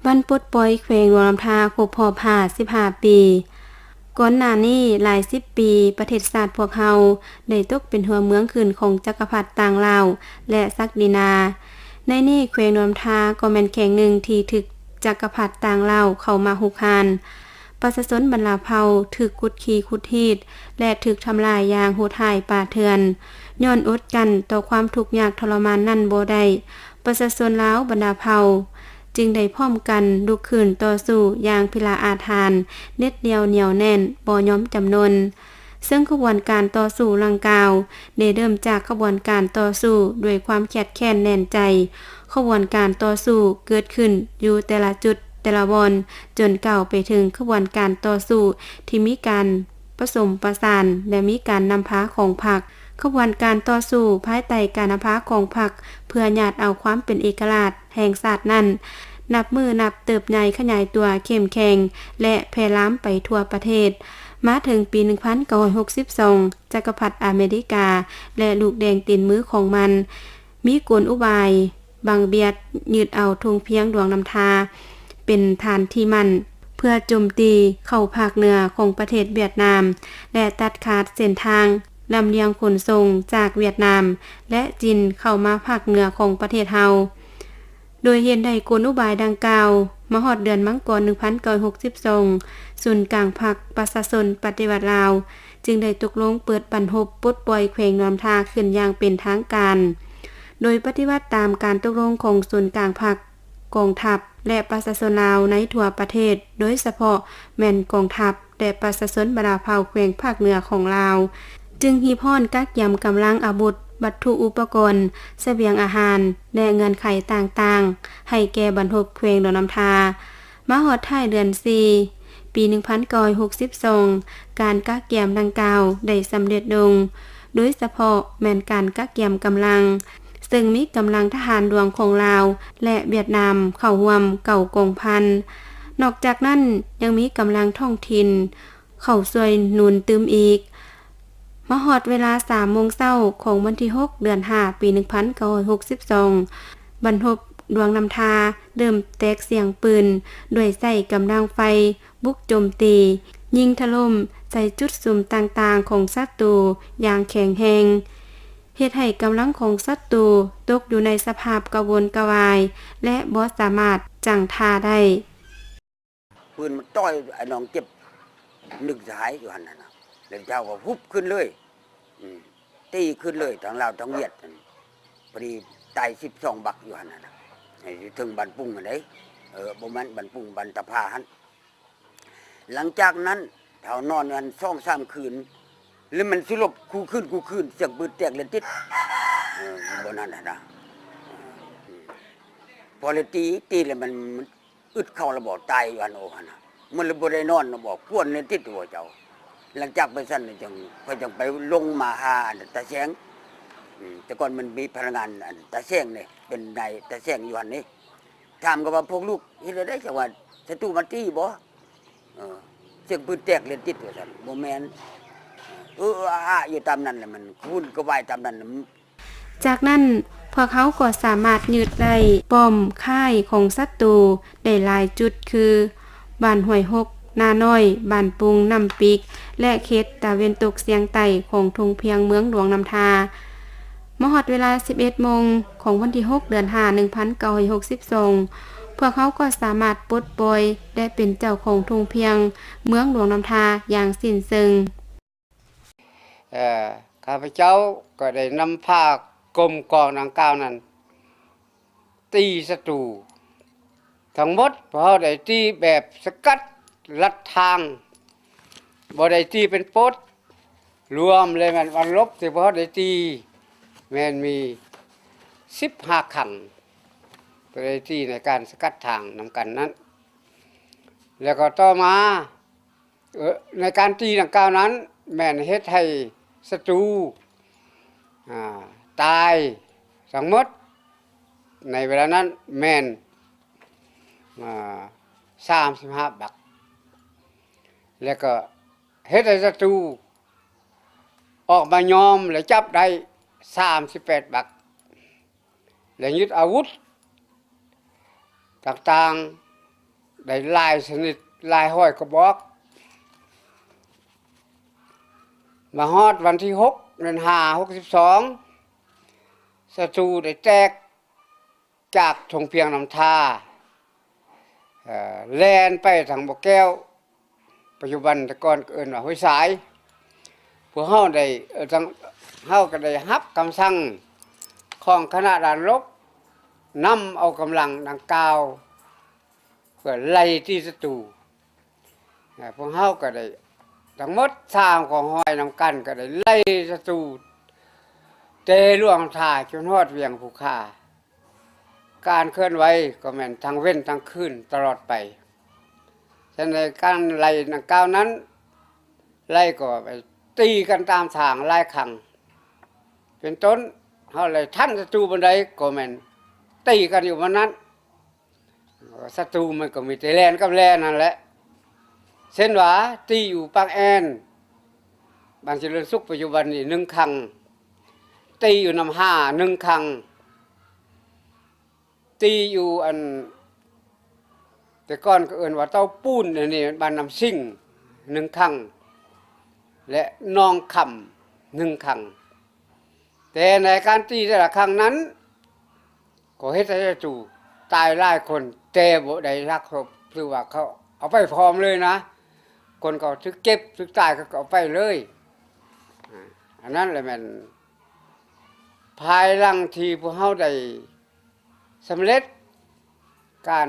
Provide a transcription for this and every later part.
ວັນປົດປ່ອຍແຂວງຫຼວງນ້ຳທາຄົບຮອບຫ້າສິບຫ້າປີ. ກ່ອນໜ້ານີ້ຫຼາຍສິບປີ, ປະເທດຊາດພວກເຮົາໄດ້ຕົກເປັນຫົວເມືອງຂຶ້ນຂອງຈັກກະພັດຕ່າງລາວ ແລະ ສັກດິນາ. ໃນນີ້ແຂວງຫຼວງນ້ຳທາກໍແມ່ນແຂວງໜຶ່ງທີ່ຖືກຈັກກະພັດຕ່າງລາວເຂົ້າມາຮຸກຮານ. ປະຊາຊົນບັນດາເຜົ່າຖືກຂຸດຂີ່ຂຸດຮີດ ແລະ ຖືກທຳລາຍຢ່າງໂຫດຮ້າຍປ່າເຖື່ອນ. ຍ້ອນອົດກັ້ນຕໍ່ຄວາມທຸກຍາກທໍລະມານນັ້ນບໍ່ໄດ້, ປະຊາຊົນລາວບັນດາເຜົ່າຈຶ່ງໄດ້ພ້ອມກັນລຸກຂຶ້ນຕໍ່ສູ້ຢ່າງພິລະອາດຫານ, ເດັດດ່ຽວໜຽວແໜ້ນ, ບໍ່ຍອມຈຳນົນ. ເຊິ່ງຂະບວນການຕໍ່ສູ້ດັ່ງກ່າວ ໄດ້ເລີ່ມຈາກຂະບວນການຕໍ່ສູ້ດ້ວຍຄວາມແຄດແຄ້ນແໜ້ນໃຈ. ຂະບວນການຕໍ່ສູ້ເກີດຂຶ້ນຢູ່ແຕ່ລະຈຸດ, ແຕ່ລະບ່ອນ, ຈົນກ້າວໄປເຖິງຂະບວນການຕໍ່ສູ້ທີ່ມີການປະສົມປະສານ ແລະ ມີການນຳພາຂອງພັກ. ຂະບວນການຕໍ່ສູ້ພາຍໃຕ້ການນຳພາຂອງພັກ ເພື່ອຍາດເອົາຄວາມເປັນເອກະລາດແຫ່ງຊາດນັ້ນ ນັບມື້ນັບເຕີບໃຫຍ່ຂະຫຍາຍຕົວເຂັ້ມແຂງ ແລະ ແຜ່ລາມໄປທົ່ວປະເທດ. ມາເຖິງປີໜຶ່ງພັນເກົ້າຮ້ອຍຫົກສິບສອງ ຈັກກະພັດອາເມລິກາ ແລະ ລູກແດງຕີນມືຂອງມັນ ມີກົນອຸບາຍບັງບຽດຍຶດເອົາທົ່ງພຽງຫຼວງນ້ຳທາເປັນຖານທີ່ໝັ້ນ ເພື່ອໂຈມຕີເຂົ້າພາກເໜືອຂອງປະເທດຫວຽດນາມ ແລະ ຕັດຂາດເສັ້ນທາງລຳລຽງຂົນສົ່ງຈາກຫວຽດນາມ ແລະ ຈີນເຂົ້າມາພາກເໜືອຂອງປະເທດເຮົາ. ໂດຍເຮັດໃຫ້ກົນອຸບາຍດັ່ງກ່າວ, ມາຮອດເດືອນມັງກອນໜຶ່ງພັນເກົ້າຮ້ອຍຫົກສິບສອງ ສູນກາງພັກປະຊາຊົນປະຕິວັດລາວ ຈຶ່ງໄດ້ຕົກລົງເປີດບັ້ນຮົບປົດປ່ອຍແຂວງຫຼວງນ້ຳທາຂຶ້ນຢ່າງເປັນທາງການ, ໂດຍປະຕິບັດຕາມການຕົກລົງຂອງສູນກາງພັກ, ກອງທັບ ແລະ ປະຊາຊົນລາວໃນທົ່ວປະເທດ, ໂດຍສະເພາະແມ່ນກອງທັບ ແລະ ປະຊາຊົນບັນດາເຜົ່າແຂວງພາກເໜືອຂອງລາວ ຈຶ່ງຮີບຮ້ອນກະກຽມກຳລັງອາວຸດ, ວັດຖຸອຸປະກອນ, ສະບຽງອາຫານ ແລະ ເງື່ອນໄຂຕ່າງໆ ໃຫ້ແກ່ບັ້ນຮົບແຂວງຫຼວງນ້ຳທາ. ມາຮອດທ້າຍເດືອນສີ່ ປີໜຶ່ງພັນເກົ້າຮ້ອຍຫົກສິບສອງ ການກະກຽມດັ່ງກ່າວໄດ້ສຳເລັດລົງ, ໂດຍສະເພາະແມ່ນການກະກຽມກຳລັງ, ເຊິ່ງມີກຳລັງທະຫານຫຼວງຂອງລາວ ແລະ ຫວຽດນາມເຂົ້າຮ່ວມເກົ້າກອງພັນ. ນອກຈາກນັ້ນ ຍັງມີກຳລັງທ້ອງຖິ່ນເຂົ້າຊ່ວຍໜູນຕື່ມອີກ. ມາຮອດເວລາສາມໂມງເຊົ້າຂອງວັນທີຫົກ ເດືອນຫ້າ ປີໜຶ່ງພັນເກົ້າຮ້ອຍຫົກສິບສອງ ບັ້ນຮົບຫຼວງນ້ຳທາເລີ່ມແຕກສຽງປືນ ດ້ວຍໃຊ້ກຳລັງໄຟບຸກໂຈມຕີ, ຍິງຖະຫຼົ່ມໃສ່ຈຸດສຸມຕ່າງໆຂອງສັດຕູຢ່າງແຂງແຮງ, ເຮັດໃຫ້ກຳລັງຂອງສັດຕູຕົກຢູ່ໃນສະພາບກະວົນກະວາຍ ແລະ ບໍ່ສາມາດຈັ້ງທ່າໄດ້. ປືນມັນຕ່ອຍໄອ້ນ້ອງເຈັບໜຶ່ງສະຫາຍຢູ່ຫັ້ນນະ ແລ້ວເຈົ້າກໍຫຸບຂຶ້ນເລີຍ ອືມ ຕີຂຶ້ນເລີຍ ທັງລາວທັງຫວຽດ ພໍດີຕາຍສິບສອງບັກຢູ່ຫັ້ນນະ ຢູ່ເທິງບ້ານປຸງຫັ້ນເດ້ ເອີ ບໍ່ແມ່ນບ້ານປຸງ ບ້ານຕາຜາຫັ້ນ. ຫຼັງຈາກນັ້ນເຮົານອນຫັ້ນສອງສາມຄືນ ແລ້ວມັນສະຫຼົບຄູ່ຄືນ ຄູ່ຄືນ ສຽງປືນແຕກລະຕິດ ເອີ ຢູ່ບ່ອນນັ້ນນະ ພໍລະຕີ ຕີແລ້ວມັນ ອຶດເຂົ້າລະບໍ່ ຕາຍຢູ່ຫັ້ນໂອຫັ້ນນະ ມັນລະບໍ່ໄດ້ນອນນະບໍ່ ກວນເລີຍຕິດຕົວເຈົ້າ. ຫຼັງຈາກໄປຊັ້ນຈັ່ງ ຂ້ອຍຈັ່ງໄປລົງມາຫາອັນຕາແສງ ອືມ ແຕ່ກ່ອນມັນມີພະນັກງານອັນຕາແສງເດ້ ເປັນນາຍຕາແສງຢູ່ຫັ້ນເດ້ ຖາມເຂົາວ່າ ພວກລູກເຮັດແນວໃດ ຈັ່ງວ່າສັດຕູມາຕີບໍ່ ເອີ ສຽງປືນແຕກເລີຍຕິດວ່າຊັ້ນ ບໍ່ແມ່ນ ເອີ ອາ ອາ ຢູ່ຕາມນັ້ນແຫຼະ ມັນຄູນກະວາຍຕາມນັ້ນ. ຈາກນັ້ນ ພວກເຮົາກໍສາມາດຍຶດໄດ້ປ້ອມຄ້າຍຂອງສັດຕູໄດ້ຫຼາຍຈຸດ ຄື ບ້ານຫ້ວຍຫົກ, ນານ້ອຍ, ບ້ານປຸງ, ນ້ຳປິກ ແລະ ເຂດຕາເວັນຕົກສຽງໃຕ້ຂອງທົ່ງພຽງເມືອງຫຼວງນ້ຳທາ. ມາຮອດເວລາສິບເອັດໂມງຂອງວັນທີຫົກ ເດືອນຫ້າ ໜຶ່ງພັນເກົ້າຮ້ອຍຫົກສິບສອງ ພວກເຮົາກໍສາມາດປົດປ່ອຍ ແລະ ເປັນເຈົ້າຂອງທົ່ງພຽງເມືອງຫຼວງນ້ຳທາຢ່າງສິ້ນເຊີງ. ເອີ ຂ້າພະເຈົ້າກໍໄດ້ນຳພາກົມກອງດັ່ງກ່າວນັ້ນ ຕີສັດຕູທັງໝົດ. ພວກເຮົາໄດ້ຕີແບບສະກັດລັດທາງ, ບໍ່ໄດ້ຕີເປັນປົດ. ລວມແລ້ວແມ່ນວ່າລົບທີ່ພວກເຮົາໄດ້ຕີແມ່ນມີສິບຫ້າຄັ້ງ, ໄດ້ຕີໃນການສະກັດທາງນຳກັນນັ້ນ. ແລ້ວກໍຕໍ່ມາ ເອີ ໃນການຕີດັ່ງກ່າວນັ້ນ ແມ່ນເຮັດໃຫ້ສັດຕູ ອາ ຕາຍທັງໝົດ ໃນເວລານັ້ນແມ່ນ ອາ ສາມສິບຫ້າບັກ ແລ້ວກໍເຮັດໃຫ້ສັດຕູອອກມາຍອມ ແລະ ຈັບໄດ້ສາມສິບແປດບັກ. ແລະ ຍຶດອາວຸດຕ່າງ ໄດ້ຫຼາຍຊະນິດ, ຫຼາຍຮ້ອຍກະບອກ. ມາຮອດວັນທີຫົກ ເດືອນຫ້າ ຫົກສິບສອງ ສັດຕູໄດ້ແຕກຈາກທົ່ງພຽງນ້ຳທາ, ເອີ່ ແລ່ນໄປທາງບໍ່ແກ້ວ, ປັດຈຸບັນແຕ່ກ່ອນກໍເອີ້ນວ່າຫ້ວຍສາຍ. ພວກເຮົາໄດ້ ເອີ່ ທັງ ເຮົາກໍໄດ້ຮັບຄຳສັ່ງຂອງຄະນະດ່ານລົບ, ນຳເອົາກຳລັງດັ່ງກ່າວເພື່ອໄລ່ຕີສັດຕູ. ພວກເຮົາກໍໄດ້ທັງໝົດສາມກອງຮ້ອຍນຳກັນ ກໍໄດ້ໄລ່ສັດຕູແຕ່ຫຼວງນ້ຳທາຈົນຮອດວຽງພູຄາ. ການເຄື່ອນໄຫວກໍແມ່ນທັງເວັນທັງຄືນຕະຫຼອດໄປ. ສະນັ້ນ ການໄລ່ດັ່ງກ່າວນັ້ນ ໄລ່ກໍໄປຕີກັນຕາມທາງຫຼາຍຄັ້ງ. ເປັນຕົ້ນ ເຮົາໄລ່ທັນສັດຕູບ່ອນໃດ ກໍແມ່ນຕີກັນຢູ່ບ່ອນນັ້ນ. ສັດຕູມັນກໍມີແຕ່ແລ່ນກັບແລ່ນຫັ້ນແຫຼະ. ເຊັ່ນວ່າ ຕີຢູ່ປາກແອນ, ບ້ານຈະເລີນສຸກ ປັດຈຸບັນນີ້ ໜຶ່ງຄັ້ງ, ຕີຢູ່ນ້ຳຫາ ໜຶ່ງຄັ້ງ, ຕີຢູ່ອັນ ແຕ່ກ່ອນກໍເອີ້ນວ່າເຕົ້າປູນ, ດຽວນີ້ບ້ານນ້ຳສິງ ໜຶ່ງຄັ້ງ ແລະ ໜອງຄຳ ໜຶ່ງຄັ້ງ. ແຕ່ໃນການຕີແຕ່ລະຄັ້ງນັ້ນ ກໍເຮັດໃຫ້ສັດຕູຕາຍຫຼາຍຄົນ, ແຕ່ບໍ່ໄດ້ລັກສົບ, ຖືວ່າເຂົາເອົາໄປພ້ອມເລີຍນະ. ຄົນເຂົາຖືກເຈັບ, ຖືກຕາຍ, ເຂົາກໍເອົາໄປເລີຍ. ອາ ອັນນັ້ນແຫຼະແມ່ນ ພາຍຫຼັງທີ່ພວກເຮົາໄດ້ສຳເລັດການ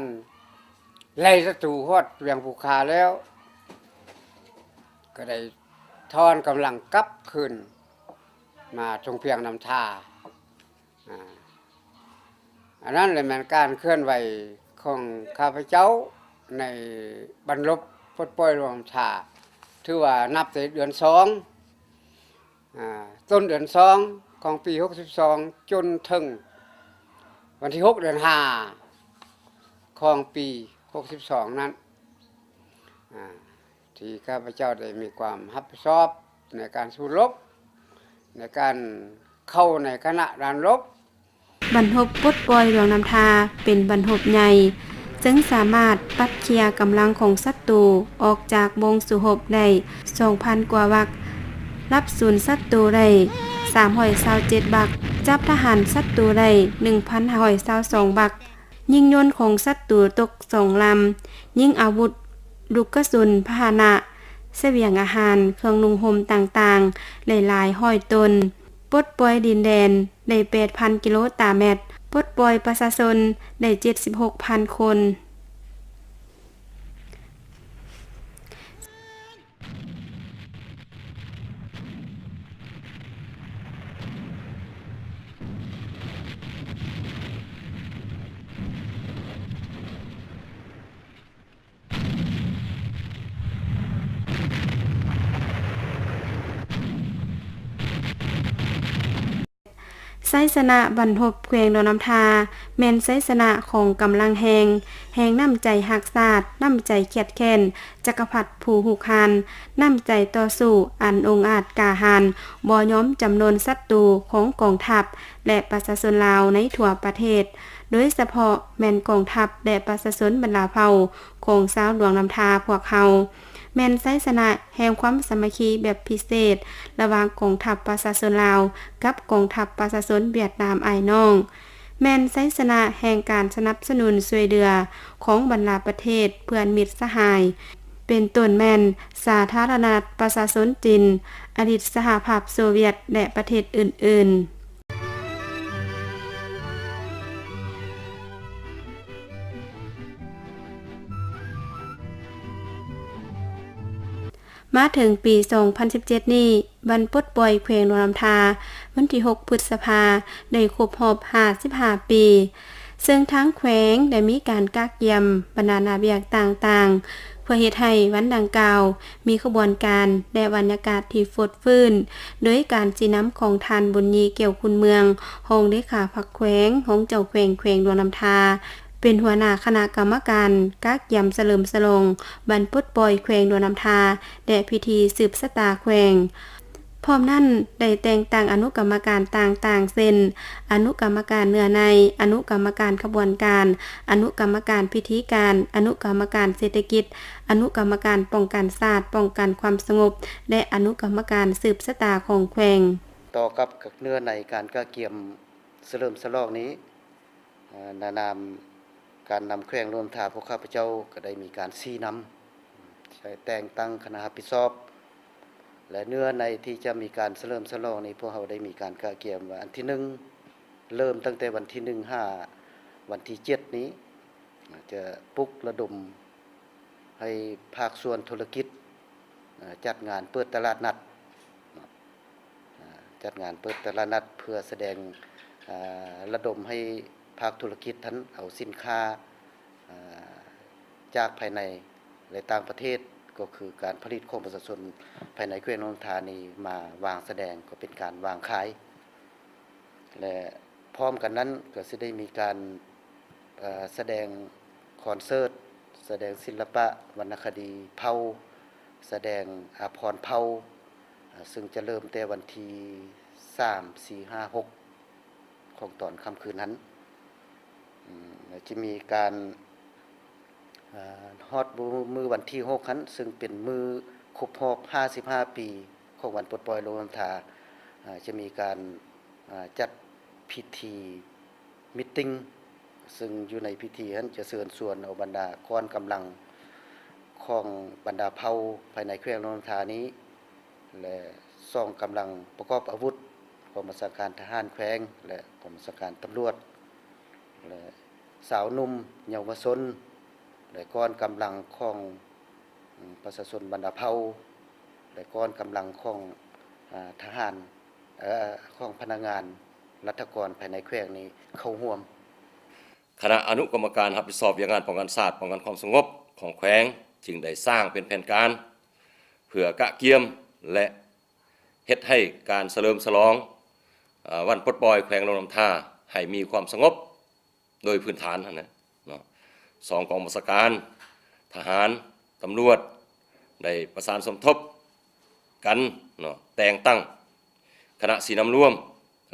ໄລ່ສັດຕູຮອດວຽງພູຄາແລ້ວ, ກໍໄດ້ຖອນກຳລັງກັບຄືນມາທົ່ງພຽງນ້ຳທາ. ອາ ອັນນັ້ນແຫຼະແມ່ນການເຄື່ອນໄຫວຂອງຂ້າພະເຈົ້າໃນບັ້ນລົບປົດປ່ອຍຫຼວງນ້ຳທາ, ຖືວ່ານັບແຕ່ເດືອນສອງ ອາ ຕົ້ນເດືອນສອງຂອງປີຫົກສິບສອງ ຈົນເຖິງວັນທີຫົກ ເດືອນຫ້າ ຂອງປີຫົກສິບສອງນັ້ນ, ອາ ທີ່ຂ້າພະເຈົ້າໄດ້ມີຄວາມຮັບຜິດຊອບໃນການສູ້ລົບ, ໃນການເຂົ້າໃນຄະນະດ່ານລົບ. ບັ້ນຮົບປົດປ່ອຍຫຼວງນ້ຳທາເປັນບັ້ນຮົບໃຫຍ່, ເຊິ່ງສາມາດປັດເຄຍກຳລັງຂອງສັດຕູອອກຈາກວົງສູ້ຮົບໄດ້ສອງພັນກວ່າບັກ, ລັບສູນສັດຕູໄດ້ສາມຮ້ອຍຊາວເຈັດບັກ, ຈັບທະຫານສັດຕູໄດ້ໜຶ່ງພັນຫ້າຮ້ອຍຊາວສອງບັກ. ຍິງຍົນຂອງສັດຕູຕົກສອງລຳ, ຍິງອາວຸດ, ລູກກະສຸນ, ພາຫະນະ, ສະບຽງອາຫານ, ເຄື່ອງນຸ່ງຫົ່ມຕ່າງໆ ຫຼາຍໆຮ້ອຍຕົນ, ປົດປ່ອຍດິນແດນໄດ້ແປດພັນກິໂລຕາແມັດ, ປົດປ່ອຍປະຊາຊົນໄດ້ເຈັດສິບຫົກພັນຄົນ. ໄຊຊະນະບັ້ນຮົບແຂວງຫຼວງນ້ຳທາ ແມ່ນໄຊຊະນະຂອງກຳລັງແຮງ, ແຮງນ້ຳໃຈຮັກຊາດ, ນ້ຳໃຈຄຽດແຄ້ນຈັກກະພັດຜູ້ຮຸກຮານ, ນ້ຳໃຈຕໍ່ສູ້ອັນອົງອາດກ້າຫານ, ບໍ່ຍອມຈຳນົນສັດຕູຂອງກອງທັບ ແລະ ປະຊາຊົນລາວໃນທົ່ວປະເທດ, ໂດຍສະເພາະແມ່ນກອງທັບ ແລະ ປະຊາຊົນບັນດາເຜົ່າຂອງຊາວຫຼວງນ້ຳທາພວກເຮົາ. ແມ່ນໄຊຊະນະແຫ່ງຄວາມສາມັກຄີແບບພິເສດ ລະຫວ່າງກອງທັບປະຊາຊົນລາວກັບກອງທັບປະຊາຊົນຫວຽດນາມອ້າຍນ້ອງ, ແມ່ນໄຊຊະນະແຫ່ງການສະໜັບສະໜູນຊ່ວຍເຫຼືອຂອງບັນດາປະເທດເພື່ອນມິດສະຫາຍ, ເປັນຕົ້ນແມ່ນສາທາລະນະລັດປະຊາຊົນຈີນ, ອະດີດສະຫະພາບໂຊວຽດ ແລະ ປະເທດອື່ນໆ. ມາເຖິງປີສອງພັນສິບເຈັດນີ້, ວັນປົດປ່ອຍແຂວງຫຼວງນ້ຳທາ ວັນທີຫົກ ພຶດສະພາ ໄດ້ຄົບຮອບຫ້າສິບຫ້າປີ, ເຊິ່ງທາງແຂວງໄດ້ມີການກະກຽມບັນດາໜ້າວຽກຕ່າງໆ ເພື່ອເຮັດໃຫ້ວັນດັ່ງກ່າວມີຂະບວນການ ແລະ ບັນຍາກາດທີ່ຟົດຟື້ນ, ໂດຍການຊີ້ນຳຂອງທ່ານ ບຸນຢີ ແກ້ວຄຸນເມືອງ ຮອງເລຂາພັກແຂວງ, ຮອງເຈົ້າແຂວງແຂວງຫຼວງນ້ຳທາ ເປັນຫົວໜ້າຄະນະກຳມະການກະກຽມສະເຫຼີມສະຫຼອງວັນປົດປ່ອຍແຂວງຫຼວງນ້ຳທາ ແລະ ພິທີສືບຊະຕາແຂວງ. ພ້ອມນັ້ນ ໄດ້ແຕ່ງຕັ້ງອະນຸກຳມະການຕ່າງໆ ເຊັ່ນ ອະນຸກຳມະການເນື້ອໃນ, ອະນຸກຳມະການຂະບວນການ, ອະນຸກຳມະການພິທີການ, ອະນຸກຳມະການເສດຖະກິດ, ອະນຸກຳມະການປ້ອງກັນຊາດ, ປ້ອງກັນຄວາມສະຫງົບ ແລະ ອະນຸກຳມະການສືບຊະຕາຂອງແຂວງ. ຕໍ່ກັບເນື້ອໃນການກະກຽມສະເຫຼີມສະຫຼອງນີ້, ເອີ່ ໃນນາມການນຳແຂວງຫຼວງນ້ຳທາ ພວກຂ້າພະເຈົ້າກໍໄດ້ມີການຊີ້ນຳ ແຕ່ງຕັ້ງຄະນະຮັບຜິດຊອບ ແລະ ເນື້ອໃນທີ່ຈະມີການສະເຫຼີມສະຫຼອງນີ້ ພວກເຮົາໄດ້ມີການກະກຽມວ່າ ອັນທີໜຶ່ງ ເລີ່ມຕັ້ງແຕ່ວັນທີໜຶ່ງ ຫາວັນທີເຈັດນີ້ ຈະປຸກລະດົມ ໃຫ້ພາກສ່ວນທຸລະກິດ ເອີ່ ຈັດງານເປີດຕະຫຼາດນັດເນາະ ເອີ່ ຈັດງານເປີດຕະຫຼາດນັດ ເພື່ອສະແດງ ເອີ່ ລະດົມໃຫ້ພາກທຸລະກິດຫັ້ນເອົາສິນຄ້າ ເອີ່ ຈາກພາຍໃນ ແລະ ຕ່າງປະເທດ ກໍຄືການຜະລິດຂອງປະຊາຊົນພາຍໃນແຂວງຫຼວງນ້ຳທານີ້ ມາວາງສະແດງ ກໍເປັນການວາງຂາຍ ແລະ ພ້ອມກັນນັ້ນກໍຊິໄດ້ມີການ ເອີ່ ສະແດງຄອນເສີດ, ສະແດງສິລະປະວັນນະຄະດີເຜົ່າ, ສະແດງອາພອນເຜົ່າ, ເຊິ່ງຈະເລີ່ມແຕ່ວັນທີສາມ ສີ່ ຫ້າ ຫົກ ຂອງຕອນຄ່ຳຄືນຫັ້ນ. ອືມ ແລະ ຈະມີການ ເອີ່ ຮອດມື້ ມື້ວັນທີຫົກຫັ້ນ ເຊິ່ງເປັນມື້ຄົບຮອບຫ້າສິບຫ້າປີຂອງວັນປົດປ່ອຍຫຼວງນ້ຳທາ ເອີ່ ຈະມີການ ເອີ່ ຈັດພິທີມີດຕິງ ເຊິ່ງຢູ່ໃນພິທີຫັ້ນຈະເຊີນຊວນເອົາບັນດາກ້ອນກຳລັງຂອງບັນດາເຜົ່າພາຍໃນແຂວງຫຼວງນ້ຳທານີ້ ແລະ ສອງກຳລັງປະກອບອາວຸດ ກອງບັນຊາການທະຫານແຂວງ ແລະ ກອງບັນຊາການຕຳຫຼວດ ແລະ ຊາວໜຸ່ມເຍົາວະຊົນ ແລະ ກ້ອນກຳລັງຂອງ ອືມ ປະຊາຊົນບັນດາເຜົ່າ ແລະ ກ້ອນກຳລັງຂອງ ອາ ທະຫານ ເອີ່ ຂອງພະນັກງານລັດຖະກອນພາຍໃນແຂວງນີ້ເຂົ້າຮ່ວມ. ຄະນະອະນຸກຳມະການຮັບຜິດຊອບວຽກງານປ້ອງກັນຊາດ, ປ້ອງກັນຄວາມສະຫງົບຂອງແຂວງ ຈຶ່ງໄດ້ສ້າງເປັນແຜນການ ເພື່ອກະກຽມ ແລະ ເຮັດໃຫ້ການສະເຫຼີມສະຫຼອງ ເອີ່ ວັນປົດປ່ອຍແຂວງຫຼວງນ້ຳທາ ໃຫ້ມີຄວາມສະຫງົບ ໂດຍພື້ນຖານຫັ້ນນະເນາະ, ສອງກອງບັນຊາການ ທະຫານ, ຕຳຫຼວດ ໄດ້ປະສານສົມທົບກັນເນາະ ແຕ່ງຕັ້ງຄະນະຊີ້ນຳລວມ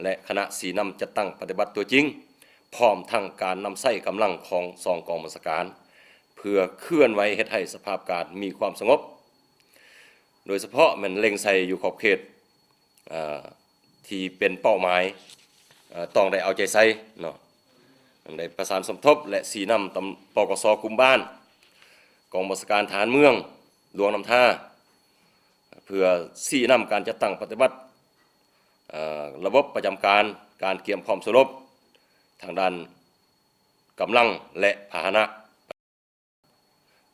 ແລະ ຄະນະຊີ້ນຳຈັດຕັ້ງປະຕິບັດຕົວຈິງ, ພ້ອມທັງການນຳໃຊ້ກຳລັງຂອງສອງກອງບັນຊາການ ເພື່ອເຄື່ອນໄຫວເຮັດໃຫ້ສະພາບການມີຄວາມສະຫງົບ, ໂດຍສະເພາະແມ່ນເລັງໃສ່ຢູ່ຂອບເຂດ ເອີ່ ທີ່ເປັນເປົ້າໝາຍ ເອີ່ ຕ້ອງໄດ້ເອົາໃຈໃສ່ເນາະ, ໄດ້ປະສານສົມທົບ ແລະ ຊີ້ນຳຕຳ ປກສ ກຸ່ມບ້ານ, ກອງບັນຊາການທະຫານເມືອງຫຼວງນ້ຳທາ ເພື່ອຊີ້ນຳການຈັດຕັ້ງປະຕິບັດ ເອີ່ ລະບົບປະຈຳການ, ການກຽມພ້ອມສູ້ຮົບທາງດ້ານກຳລັງ ແລະ ພາຫະນະ.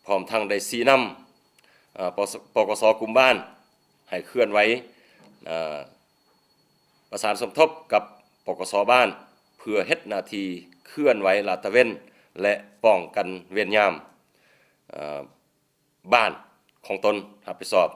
ພ້ອມທັງໄດ້ຊີ້ນຳ ເອີ່ ປກສ ປກສ ກຸ່ມບ້ານ ໃຫ້ເຄື່ອນໄຫວ ເອີ່ ປະສານສົມທົບກັບ ປກສ ບ້ານ ເພື່ອເຮັດໜ້າທີ່ເຄື່ອນໄຫວລາດຕະເວນ ແລະ ປ້ອງກັນເວນຍາມ ເອີ່ ບ້ານຂອງຕົນຮັບຜິດຊອບ.